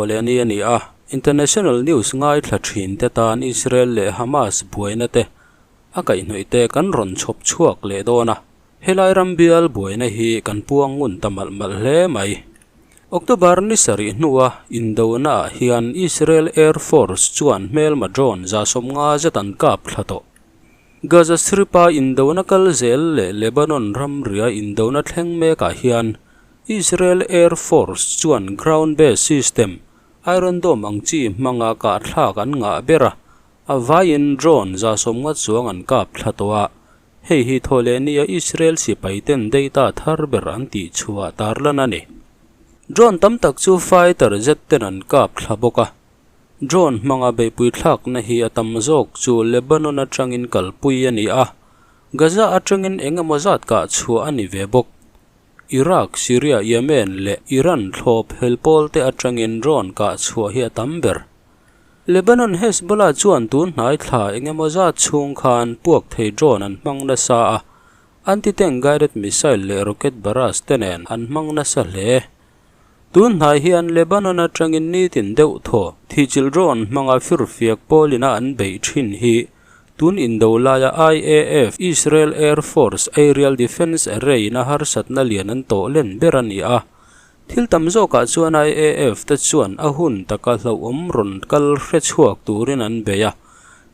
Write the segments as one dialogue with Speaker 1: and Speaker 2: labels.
Speaker 1: Thawhlehni a ni a, International News ngaithla thin te tan Israel leh Hamas buaina te a kaihhnawih te kan rawn chhawp chhuak leh dawn a, helai ram bial buaina hi kan puang ngun ta malh malh hle mai. October ni sarih hnua indona ah hian Israel Air Force chuan hmelma drone 150 zet an kap thla tawh. Gaza Strip-a indona kal zel leh Lebanon ramria indona thleng mekah hian Israel Air Force chuan ground-based system Iron Dome ang chi hmanga kahthlak an ngah ber a, a vaiin drone 150 chuang an kap thla tawh a, hei hi thawhlehnia Israel sipaiten data thar ber an tih chhuah tarlan a ni. Drone tam tak chu fighter jet ten an kap thla bawk a. Drone hmanga beihpui thlakna hi a tam zawk chu Lebanon atangin kalpui a ni a, Gaza atangin eng emaw zat kah chhuah a ni ve bawk. Iraq, Syria, Yemen leh Iran thlawp hel pawl te atangin drone kah chhuah hi a tam ber. Lebanon Hezbollah chuan tun hnai thla eng emaw zat chhung khan puak thei drone an hmang nasa a, anti-tank guided missile leh rocket barrage te nen an hmang nasa hle. Tun hnai hian Lebanon atangin nitin deuh thaw thihchilh drone hmanga firfiak pawlina an beih thin hi tun indo laia IAF, Israel Air Force Aerial Defence Array, in a harsatna lian an tawh len ber a ni a. Thil tam zawkah chuan IAF te chuan a hun taka hlauhawm rawn kal hre chhuak turin an bei a,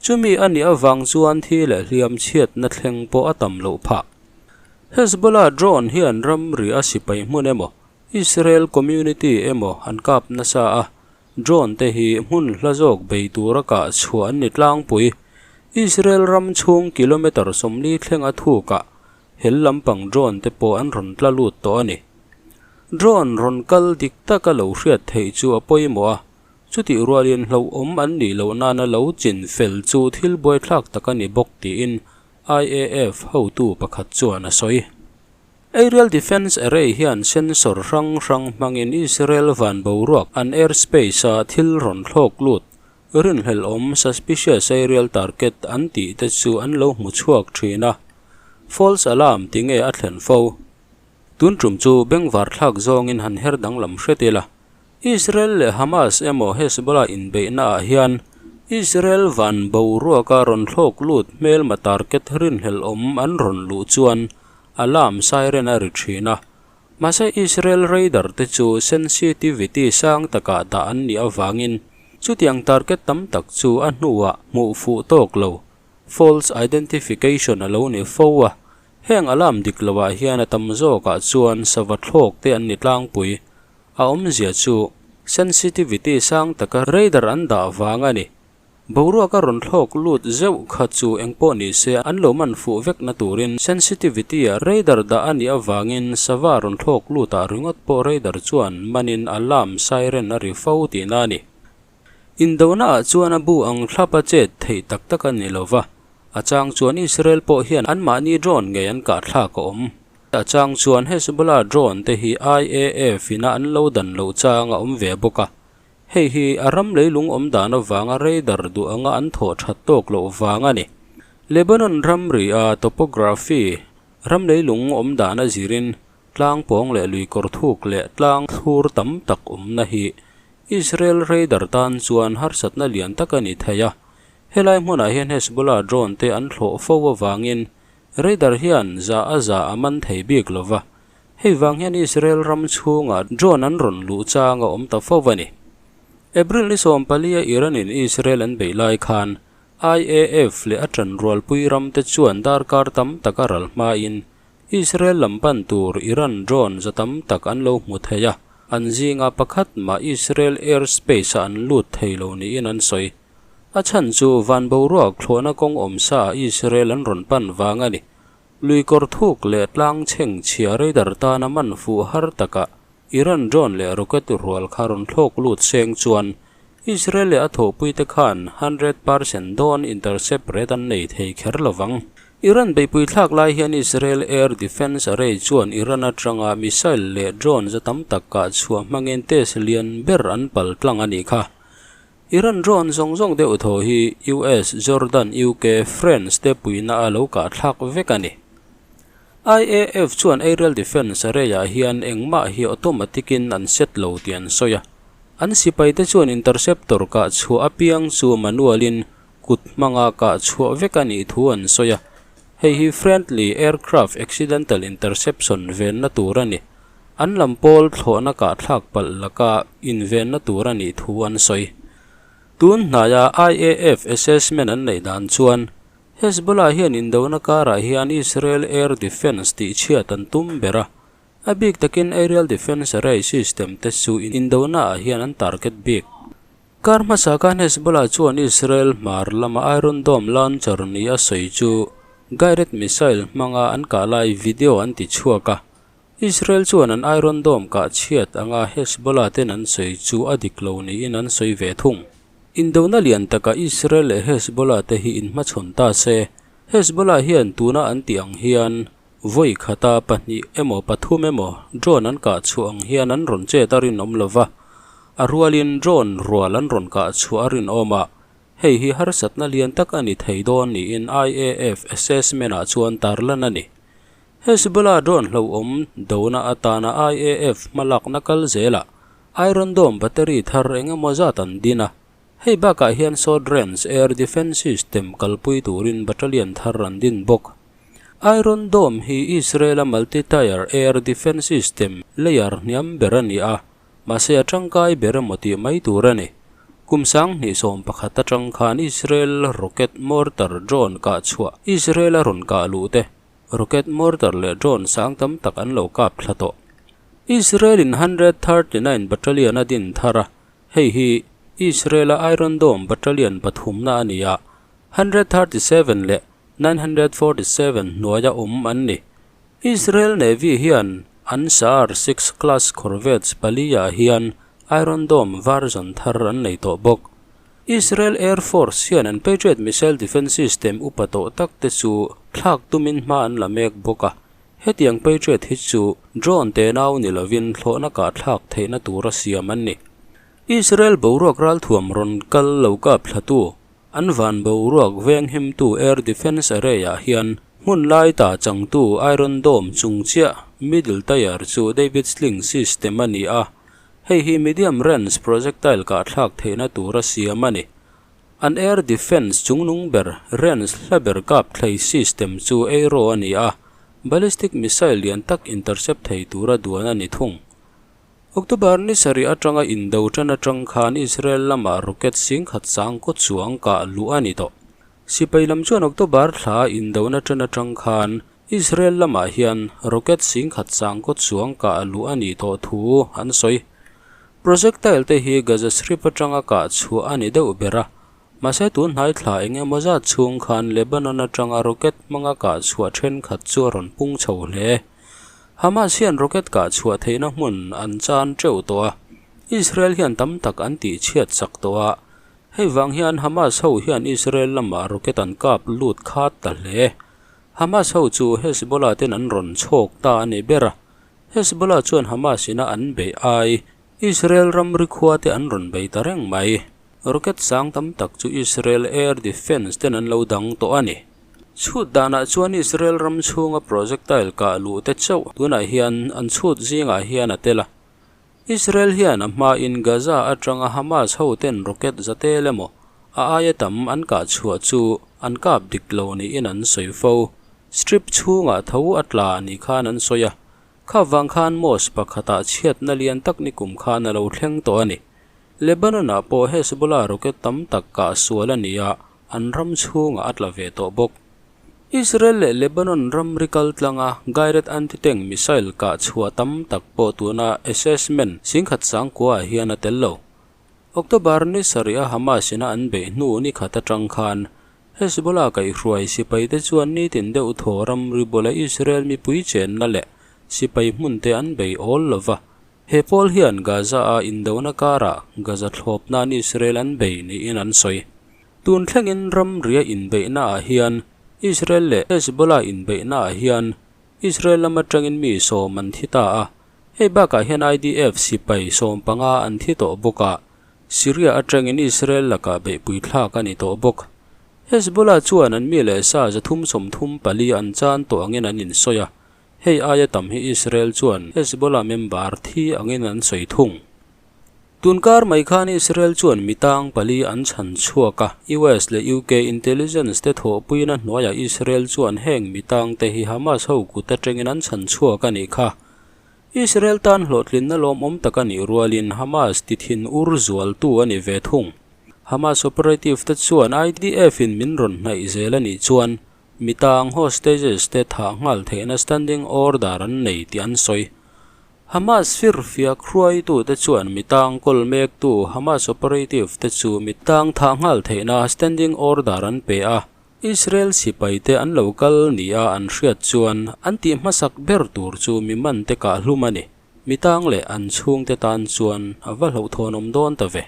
Speaker 1: chumi a nih avang chuan thi leh hliam chhiatna thleng pawh a tam loh phah. Hezbollah drone hian ramri a sipai hmun emaw, Israel community emaw an kap nasa a, drone te hi hmun hla zawk bei tura kah chhuah an ni tlangpui. Israel ram chhung kilometre 40 thlenga thukah hel lampang drone te pawh an rawn tla lut tawh a ni. Drone rawn kal dik taka lo hriat theih chu a pawimawh a, chutih rualin hlauhawm an nih loh nana lo chin fel chu thil buaithlak tak a ni bawk tiin IAF hotu pakhat chuan a sawi. Aerial Defence Array hian sensor hrang hrang hmangin Israel van boruak an airspace-a thil rawn thlawk lut, rinhlelhawm suspicious aerial target an tih te chu an lo hmu chhuak thin a, false alarm ti nge a thlen fo. Tun tum chu bengvar thlak zawngin han her danglam hret ila, Israel leh Hamas emaw Hezbollah inbeihna ah hian Israel van boruaka rawn thlawk lut hmelma target rinhlelhawm an rawn luh chuan alarm siren a ri thin a. Mahse Israel radar te chu sensitivity sang takah dah an nih avangin chutiang target tam tak chu a hnuah hmuh fuh tawk lo, false identification, a lo ni fo a. Heng alarm dik loah hian a tam zawkah chuan sava thlawk te an ni tlangpui. A awmzia chu sensitivity sang taka radar an dah vang a ni. Boruak a rawn thlawk lut zeuh kha chu engpawh ni se an lo man fuh vekna turin sensitivity a radar dah a nih avangin sava rawn thlawk lutah ringawt pawh radar chuan manin alarm siren a ri fo tihna a ni. Indona ah chuan a bu ang thlap a chet theih tak tak a ni lova, a chang chuan Israel pawh hian anmahni drone ngei an kahthlak a awm. A chang chuan Hezbollah drone te hi IAF ina an lo dan loh chang a awm ve bawk a, hei hi a ram leilung awm dan avanga radar duh anga an thawh that tawk loh vang a ni. Lebanon ramri a topography, ram leilung awm dan a zirin tlang pawng leh lui kawr thuk leh tlang thlur tam tak awmna hi Israel radar tan chuan harsatna lian tak a ni thei a, helai hmunah hian Hezbollah drone te an thlawh fo avangin Radar hian za a za a man thei bik lo va, hei vang hian Israel ram chhungah drone an rawn luh chang a awm ta fo a ni. April ni 14 a Iran in Israel an beih lai khan IAF leh a tanrualpui ram te chuan darkar tam tak a ral hmain Israel lam pan tur Iran drone za tam tak an lo hmu thei a, an zinga pakhat mah Israel airspace ah an lut thei lo niin an sawi. A chhan chu van boruak thlawhna kawng awm sa ah Israel an rawn pan vang a ni. Lui kawr thuk leh tlang chheng chhia radar tana man fuh har takah Iran drone leh rocket rual kha rawn thlawk lut seng chuan Israel leh a thawhpuite khan 100% dawn intercept ret an nei thei kher lovang. Iran beihpui thlak lai hian Israel Air Defence Array chuan Iran atanga missile leh drone za tam tak kah chhuah hmangin test lian ber an pal tlang a nih kha. Iran drone zawng zawng deuh thaw hi US, Jordan, UK, France te puihna a lo kahthlak vek a ni. IAF chuan aerial defence array ah hian engmah hi automatic in an set lo tih an sawi a. An sipaite chuan interceptor kah chhuah apiang chu manual-in kut hmanga kah chhuah vek a nih thu an sawi a, hei hi friendly aircraft accidental interception venna tur a ni. An lam pawl thlawhna kah thlak palh laka invenna tur a nih thu an sawi. Tun hnaia IAF assessment an neih dan chuan Hezbollah hian indona karah hian Israel air defence tihchhiat an tum ber a, a bik takin aerial defence array system te chu indona ah hian an target bik. Kar hmasa khan Hezbollah chuan Israel hmar lama Iron Dome launcher ni a sawi chu guided missile hmanga an kah lai video an ti chhuak a, Israel chuan an Iron Dome kah chhiat anga Hezbollah ten an sawi chu a dik lo niin an sawi ve thung. Indona lian taka Israel leh Hezbollah te hi inhmachhawn ta se, Hezbollah hian tuna an tih ang hian vawi khata pahnih emaw pathum emaw drone an kah chhuah ang hian an rawn chet a rinawm lo va, a rualin drone rual an rawn kah chhuah a rinawm a, hei hi harsatna lian tak a ni thei dawn niin IAF assessment-ah chuan tarlan a ni. Hezbollah drone hlauhawm dona atana IAF hmalakna kal zelah Iron Dome battery thar eng emaw zat an din a, hei bakah hian short range air defence system kalpui turin battalion thar an din bawk. Iron Dome hi Israel-a multi-tier air defence system layer hniam ber a ni a, mahse a tangkai ber emaw tih mai tur a ni. Kum 2011 atang khan Israel rocket mortar drone kah chhuah Israel-a rawn kah luh te, Rocket mortar leh drone sang tam tak an lo kap thla tawh. Israel in 139 Battalion a din thar a, hei hi Israel a Iron Dome Battalion pathumna a ni a, 137 leh 947 hnuaia awm an ni. Israel Navy hian an Sa'ar 6 class corvettes pali ah hian Iron Dome version thar an nei tawh bawk. Israel Air Force hian an Patriot missile defence system upa tawh tak te chu thlak tumin hma an la mek bawk a, hetiang Patriot hi chu drone tenau ni lovin thlawhna kah thlak theihna tura siam an ni. Israel boruak ralthuam rawn kal lo kap thlatu, an van boruak venghimtu air defence array ah hian hmun lai ta changtu Iron Dome chung chiah middle tier chu David Sling system a ni a, Hei hi medium range projectile kahthlak theihna tura siam a ni. An air defence chungnung ber range hla ber kap thlei system chu Aero a ni a, ballistic missile lian tak intercept thei tura duan a ni thung. October ni sarih atanga indo tan atang khan Israel lamah rocket singkhat sang kaw chuang kah luh a ni tawh. Sipai lam chuan October thla indona tan atang khan Israel lamah hian rocket singkhat sang kaw chuang kah luh a nih tawh thu an sawi. Projectile te hi Gaza Strip atanga kah chhuah a ni deuh ber a, mahse tun hnai thla eng emaw zat chhung khan Lebanon atanga rocket hmanga kah chhuah thenkhat chu a rawn pung chho hle. Hamas hian rocket kah chhuah theihna hmun an chan teuh tawh a, Israel hian tam tak an tihchhiat chak tawh a, hei vang hian Hamas ho hian Israel lamah rocket an kap lut khat ta hle. Hamas ho chu Hezbollah ten an rawn chhawk ta a ni ber a, Hezbollah chuan Hamas ina an beih ai Israel ramri khua te an rawn bei ta reng mai. Rocket sang tam tak chu Israel air defence ten an lo dang tawh a ni. Chhut danah chuan Israel ram chhunga projectile kah luh te chauh tunah hian an chhut zingah hian a tel a. Israel hian a hmain Gaza atanga Hamas hoten rocket za tel emaw a aia tam an kah chhuah chu an kap dik lo niin an sawi fo. Strip chhungah tho a tla ni khan an sawi a, kha vang khan mosque pakhatah chhiatna lian tak ni kum khan a lo thleng tawh a ni. Lebanon-ah pawh Hezbollah rocket tam tak kah sual a ni a, an ram chhungah a tla ve tawh bawk. Israel leh Lebanon ramri kal tlanga guided anti-tank missile kah chhuah tam tak pawh tuna assessment singkhat sangkuaah hian a tel lo. October ni sarih a Hamas ina an beih hnu ni khat atang khan Hezbollah kaihhruai sipaite chuan nitin deuh thaw ramri bula Israel mipui chenna leh sipai hmunte an bei awl lo va. He pawl hian Gaza-a indona karah Gaza thlawp nan Israel an bei niin an sawi. Tun thlengin ramria inbeihnaah hian Israel leh Hezbollah inbeihnaah hian Israel lam atangin mi sawm an thi ta a, hei bakah hian IDF sipai sawm panga an thi tawh bawk a, Syria atangin Israel lakah beihpui thlak a ni tawh bawk. Hezbollah chuan an mi leh sa 334 an chan tawh angin an insawi a, hei aia tam hi Israel chuan Hezbollah member thi angin an sawi thung. Tunkar mai khan Israel chuan mitang pali an chhan chhuak a, US leh UK intelligence te thawhpuina hnuaiah Israel chuan heng mitang te hi Hamas ho kut atangin an chhan chhuak a nih kha. Israel tan hlawhtlinna lawmawm tak a nih rualin Hamas ti thin ur zualtu a ni ve thung. Hamas operative te chuan IDF in min rawn hnaih zel a nih chuan mitang hostages te thah nghal theihna standing order an nei tih an sawi. Hamas firfiak hruaitute chuan mitang kawl mektu Hamas operative te chu mitang thah nghal theihna standing order an pe a, Israel sipaite an lo kal nia an hriat chuan an tih hmasak ber tur chu mi man te kah hlum a ni. Mitang leh an chhungte tan chuan a va hlauhthawnawm dawn ta ve.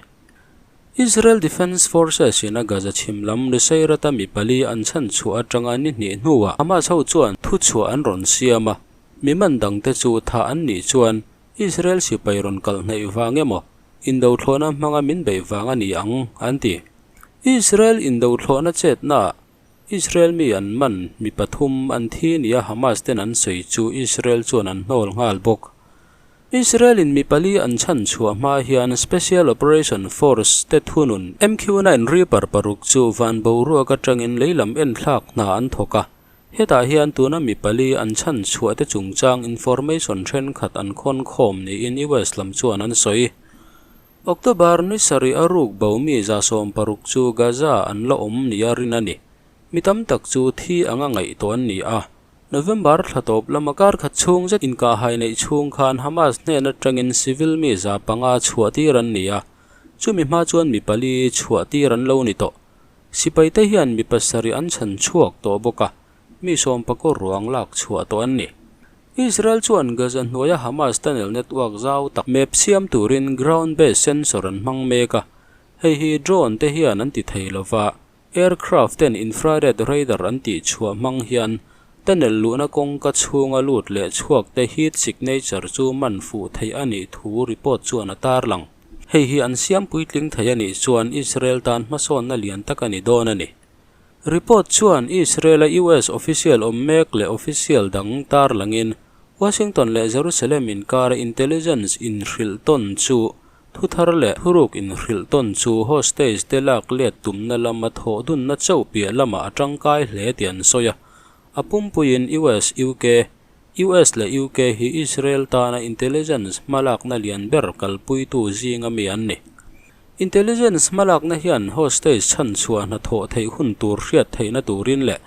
Speaker 1: Israel Defense Forces in a Gaza chhim lam Nuseirat-a mi pali an chhanchhuah atanga ni hnih hnuah Hamas ho chuan thuchhuah an rawn siam a, Mi man dangte chu thah an nih chuan Israel sipai rawn kalh hnaih vang emaw, indothlawhna hmanga min beih vang a ni ang, an ti. Israel indothlawhna chetnaah Israel mi an man mi pathum an thi nia Hamas ten an sawi chu Israel chuan an hnawl nghal bawk. Israel in mi pali an chhan chhuah hma hian Special Operation Force te thunun MQ-9 Reaper paruk chu van boruak atangin leilam enthlak hna an thawk a. Hetah hian tuna mi pali an chhan chhuah te chungchang information thenkhat an khawn khawm niin US lam chuan an sawi. October ni sarih a ruk bo mi 60 chu Gaza an la awm nia rin a ni. Mi tam tak chu thi anga ngaihtuah an ni a. November thla tawp lama kar khat chhung zet inkahhai neih chhung khan Hamas hnen atangin civil mi 500 chhuah tir an ni a. Chumi hma chuan mi pali chhuah tir an lo ni tawh. Sipaite hian mi pasarih an chhan chhuak tawh bawk a, mi sawmpakaw ruang lak chhuah tawh an ni. Israel chuan Gaza hnuaia Hamas tunnel network zau tak map siam turin ground-based sensor an hmang mek a, hei hi drone te hian an ti thei lo va, aircraft ten infrared radar an tih chhuah hmang hian tunnel luhna kawngka chhunga lut leh chhuak te heat signature chu man fuh theih a nih thu report chuan a tarlang. Hei hi an siam puitling thei a nih chuan Israel tan hmasawnna lian tak a ni dawn a ni. Report chuan Israel-a US official awm mek leh official dang tarlangin Washington leh Jerusalem inkara intelligence inhrilh tawn chu thuthar leh thuruk inhrilh tawn chu hostage te lak let tumna lama thawh dunna chauh piah lamah a tangkai hle tih an sawi a. A pumpuiin US, UK, US leh UK hi Israel tana intelligence hmalakna lian ber kalpuitu zinga mi an ni. Intelligence hmalakna hian hostage chhanchhuah hnathawh theih hun tur hriat theihna turin leh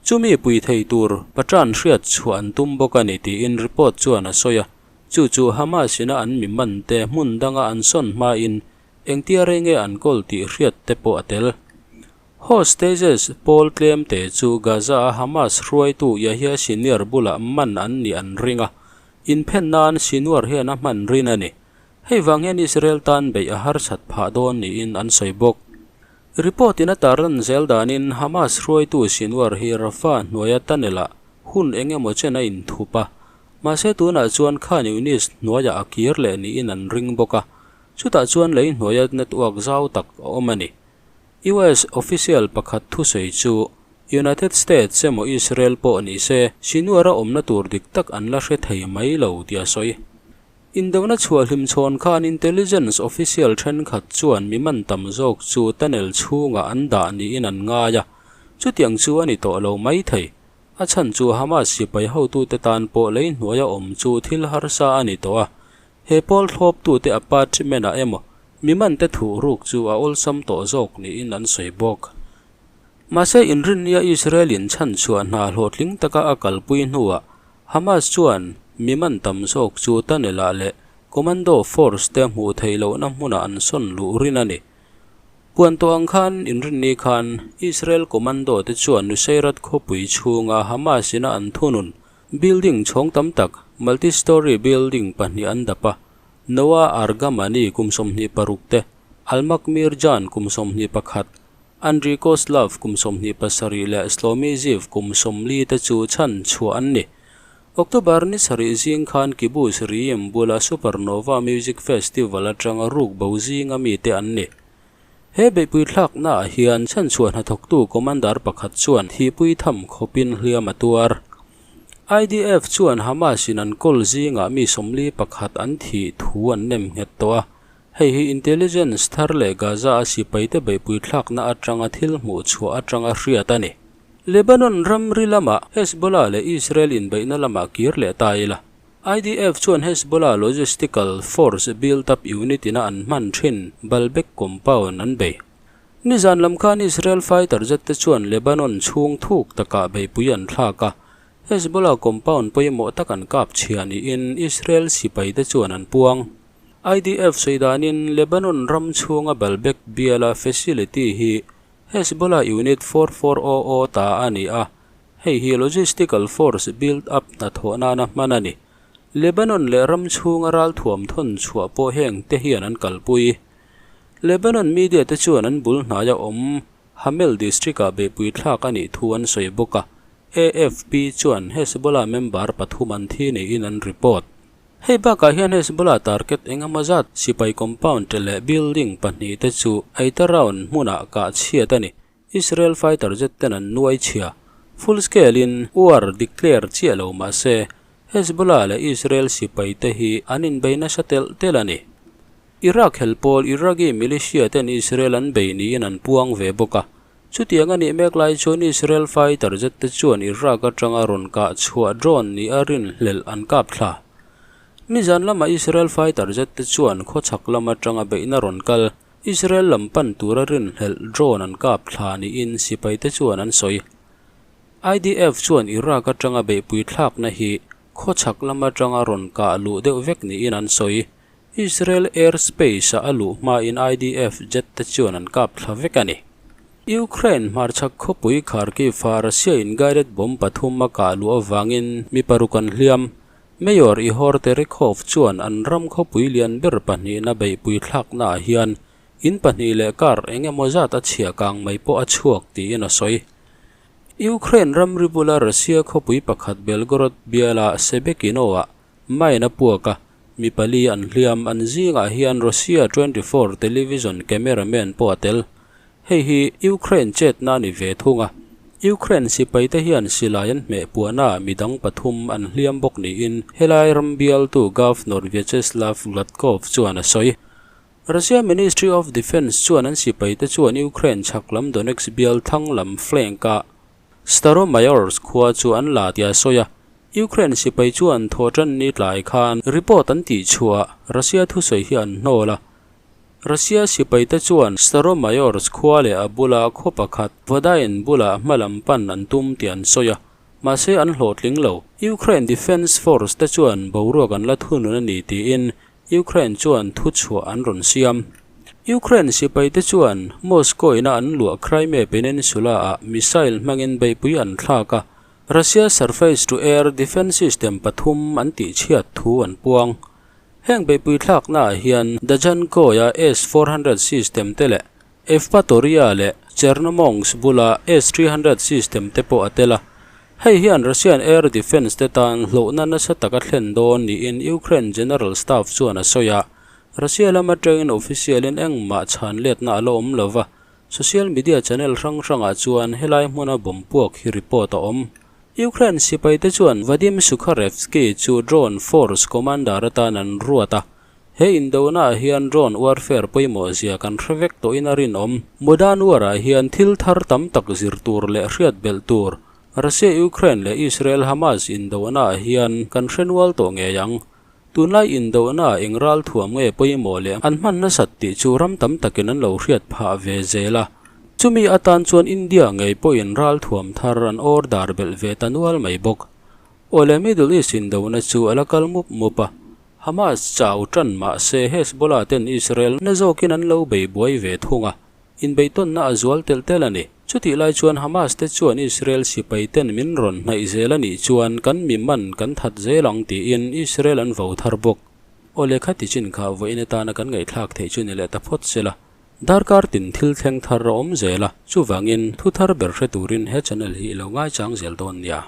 Speaker 1: chumi pui thei tur patran hriat chhuah an tum bawk a ni tiin report chuan a sawi a. Chu chu Hamas ina an mi man te hmun danga an sawn hmain engtia rei nge an kawl tih hriat te pawh a tel. Hostages pawl tlem te chu Gaza-a Hamas hruaitu Yahya Sinwar bulah man an nih an ring a, inphen nan Sinwar hian a hman rin a ni. Hei vang hian Israel tan beih a harsat phah dawn niin an sawi bawk. Report in a tarlan zel danin Hamas hruaitu Sinwar hi Rafah hnuaia tunnel-ah hun eng emaw chen a inthup a, mahse tunah chuan Khan Younis hnuaiah a kir leh niin an ring bawk a, chutah chuan lei hnuaia network zau tak a awm a ni. US official pakhat thusawi chu United States emaw Israel pawh ni se Sinwar-a awmna tur dik tak an la hre thei mai lo tih a sawi. Indona chhuah hlimchhawn khan intelligence official thenkhat chuan mi man tam zawk chu tunnel chhungah an dah niin an ngai a, chutiang chu a ni tawh lo mai thei. A chhan chu Hamas sipai hotute tan pawh lei hnuaia awm chu thil harsa a ni tawh a, he pawl thlawptute apartment-ah emaw Mi mante thuh ruk chu a awlsam tawh zawk niin an sawi bawk. Mahse, inrinnia Israel-in chhanchhuah hna hlawhtling taka a kalpui hnuah Hamas chuan mi man tam zawk chu tunnel-ah leh commando force te hmuh theih lohna hmunah an sawn luh rin a ni. Puan tawh ang khan inrinni khan Israel commando te chuan Nuseirat khawpui chhunga Hamas ina an thunun building chhawng tam tak, multi-storey building pahnih an dap a, Noah Argamani kum 26 te, Almak Mirjan kum 21, Andriy Kozlov kum 27 leh Shlomi Ziv kum 40 te chu chhan chhuah an ni. October ni sarih zing khan Kibbutz Re'im bula Supernova Music Festival atanga ruk bo zinga mite an ni. He beihpui thlaknaah hian chhanchhuah hnathawktu commander pakhat chuan thihpui tham khawpin hliam a tuar. IDF chuan Hamas in an kawl zingah mi 41 an thih thu an nem nghet tawh a. Hei hi intelligence thar leh Gaza-a sipaite beihpui thlakna atanga thil hmuh chhuah atanga hriat a ni. Lebanon ramri lamah Hezbollah leh Israel inbeihna lamah kir leh ta ila. IDF chuan Hezbollah logistical force built-up unit ina an hman thin Baalbek compound an bei. Nizan lam khan Israel fighter jet te chuan Lebanon chhung thuk takah beihpui an thlak a, Hezbollah compound pawimawh tak an kap chhia niin Israel sipai te chuan an puang. IDF sawi danin Lebanon ram chhunga Baalbek biala facility hi Hezbollah unit 4400 ta a ni a, Hei hi logistical force build up hnathawh nana hman a ni. Lebanon leh ram chhunga ralthuam thawn chhuah pawh heng te hian an kalpui. Lebanon media te chuan an bul hnaia awm Hamel district-ah beihpui thlak a nih thu an sawi bawk a, AFP chuan Hezbollah member pathum an thi niin an report. Hei bakah hian Hezbollah target engemaw zat sipai compound leh building pahnihte chu Aitaroun hmunah kah chhiat a ni. Israel fighter jet ten an nuai chhia, full scale in war declare chiah lo mah se, Hezbollah leh Israel sipai te hi an inbei nasa telh telh a ni. Iraq hel pawl Iraqi militia ten Israel an bei niin an puang ve bawk a, chutiang a nih mek lai chuan Israel fighter jet te chuan Iraq atanga rawn kah chhuah drone nih a rinhlelh an kap thla. Nizan lamah Israel fighter jet te chuan khawchhak lam atanga beihna rawn kal Israel lam pan tura rinhlelh drone an kap thla niin sipaite chuan an sawi. IDF chuan Iraq atanga beihpui thlakna hi khawchhak lam atanga rawn kah luh deuh vek niin an sawi. Israel airspace-a a luh hmain IDF jet te chuan an kap thla vek a ni. Ukraine hmarchhak khawpui Kharkiv-a Russia-in guided bomb pathum a kah luh avangin mi paruk an hliam. Mayor Ihor Terekhov chuan an ram khawpui lian ber pahnihna beihpui thlaknaah hian in pahnih leh kar eng emaw zat a chhia kang mai pawh a chhuak tiin a sawi. Ukraine ramri bula Russia khawpui pakhat Belgorod biala Shebekino-ah mine a puak a, mi pali an hliam an zingah hian Russia 24 television cameraman pawh a tel. Hei hi Ukraine chetna a ni ve thung a, Ukraine sipaite hian silai an hmeh puahnaah midang pathum an hliam bawk niin helai ram bialtu Governor Vyacheslav Gladkov chuan a sawi. Russia Ministry of Defence chuan an sipaite chuan Ukraine chhak lam Donetsk bial thlang lam flank-a Staromayorsk khua chu an la tih a sawi a, Ukraine sipai chuan thawhṭan ni tlai khan report an tihchhuah Russia thusawi hi an hnawl a, Russia sipaite chuan Staromayorsk khua leh a bula khaw pakhat Vodain bulah hma lam pan an tum tih an sawi a, mahse an hlawhtling lo. Ukraine Defence Force te chuan boruak an la thunun a ni tiin Ukraine chuan thuchhuah an rawn siam. Ukraine sipaite chuan Moscow ina an luah Crimea Peninsula-ah missile hmangin beihpui an thlak a, Russia surface-to-air defence system pathum an tihchhiat thu an puang. Heng beihpui thlaknaah hian Dajankoy-a S-400 system te leh Evpatoria leh Chernomorsk bula S-300 system te pawh a tel a. Hei hian Russian air defence te tan hlawhna nasa tak a thlen dawn niin Ukraine General Staff chuan a sawi a. Russia lama tangin official-in engmah chhan letna a la awm lo va, social media channel hrang hrangah chuan helai hmuna bomb puak hi report a awm. Ukraine sipaite chuan Vadim Sukharevsky chu drone force commander atan an ruat a, he indonaah hian drone warfare pawimawh zia kan hre vek tawhin a rinawm. Modern war-ah hian thil thar tam tak zir tur leh hriat belh tur Russia-Ukraine leh Israel-Hamas indonaah hian kan hre nual tawh ngei ang. Tunlai indonaah eng ral thuam nge pawimawh leh an hman nasat tih chu ram tam takin an lo hriat phah ve zel a. Chumi atan chuan India ngei pawhin ral thuam thar an order belh ve ta nual mai bawk. Awle Middle East indona chu a la kal mup mup a. Hamas chau tan mah se Hezbollah ten Israel na zawkin an lo bei buai ve thung a. Inbeihtawnna a zual telh telh a ni. Chutih lai chuan Hamas te chuan Israel sipai ten min rawn hnaih zel a nih chuan kan mi man kan that zel ang tiin Israel an vo thar bawk. Aw lehkha ti chin kha vawiin atana kan ngaihthlak theih chu ni leh ta phawt sela. Darkar tin thil thleng thar a awm zel a, chuvangin thu thar ber hre turin he channel hi i lo ngaichang zel dawn nia.